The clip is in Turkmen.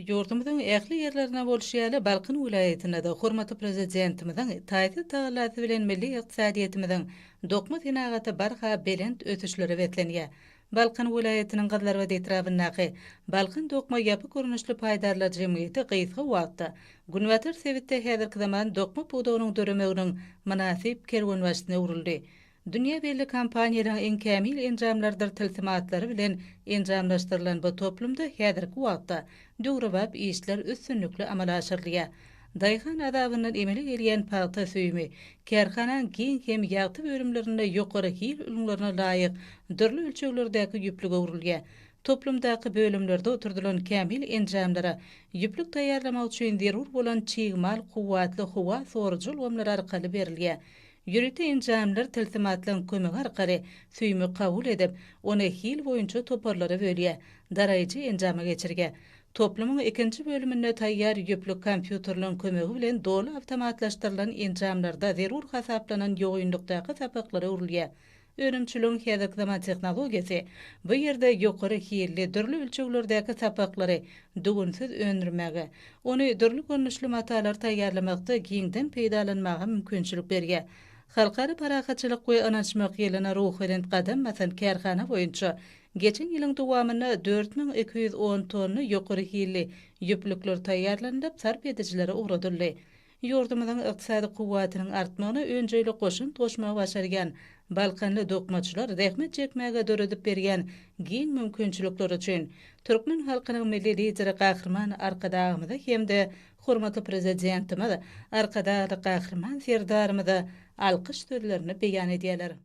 Ýurdumyzyň ähli ýerlerinde bolşy ýaly, Balkan welaýatynda-da hormatly Prezidentimiziň taýsyz tagallasy bilen milli ykdysadyýetimiziň dokma senagaty barha belent ösüşlere beslenýär. Balkan welaýatynyň Gyzylarbat etrabyndaky Balkan dokma ýapyk görnüşli paýdarlar jemgyýeti gysga wagtda günbatar sebitde häzirki zaman dokma pudagynyň döremeginiň mynasyp kerwenbaşysyna öwrüldi. Dünýä belli kompaniýalaryň iň kämil enjamlarydyr tilsimatlary bilen enjamlaşdyrylan bu toplumda häzirki wagtda döwrebap işler üstünlikli amala aşyrylýar. Daýhan azabyndan emele gelýän pagta süýümi kärhanaň giň hem ýagty bölümlerinde ýokary hil ülňülerine laýyk dürli ölçeglerdäki ýüplüge öwrülýär. Toplumdaky bölümlerde oturdylan kämil enjamlara ýüplük taýýarlamak üçin zerur bolan çig mal kuwwatly howa sorujy ulgamlary arkaly berilýär. Ýörite enjamlar tilsimatlaryň kömegi arkaly süýümi kabul edip, ony hil boýunça toparlara bölýär, daraýjy enjama geçirýär. Toplumyň ikinji bölüminde taýýar ýüplük kompýuterleriň kömegi bilen doly awtomatlaşdyrylan enjamlarda zerur hasaplanan ýogynlykdaky sapaklara öwrülýär. Önümçiligiň häzirki zaman tehnologiýasy bu ýerde ýokary hilli, dürli ölçeglerdäki sapaklary düwünsiz öndürmäge, ony dürli görnüşli matalary taýýarlamakda giňden peýdalanmaga mümkinçilik berýär. Halkara parahatçylyk we ynanyşmak ýylyna ruhubelent gadam basan kärhana boýunça geçen ýylyň dowamynda 4210 tonna ýokary hilli ýüplükler taýýarlanylyp, sarp edijilere ugradyldy. Ýurdumyzyň ykdysady kuwwatynyň artmagyna önjeýli goşant goşmagy başarýan balkanly dokmaçylar zähmet çekmäge döredip berýän giň mümkinçilikleri üçin türkmen halkynyň Milli Lideri Gahryman Arkadagymyza hem-de hormatly Prezidentimiz Arkadagly Gahryman Serdarymyza alkyş sözlerini beýan edýärler.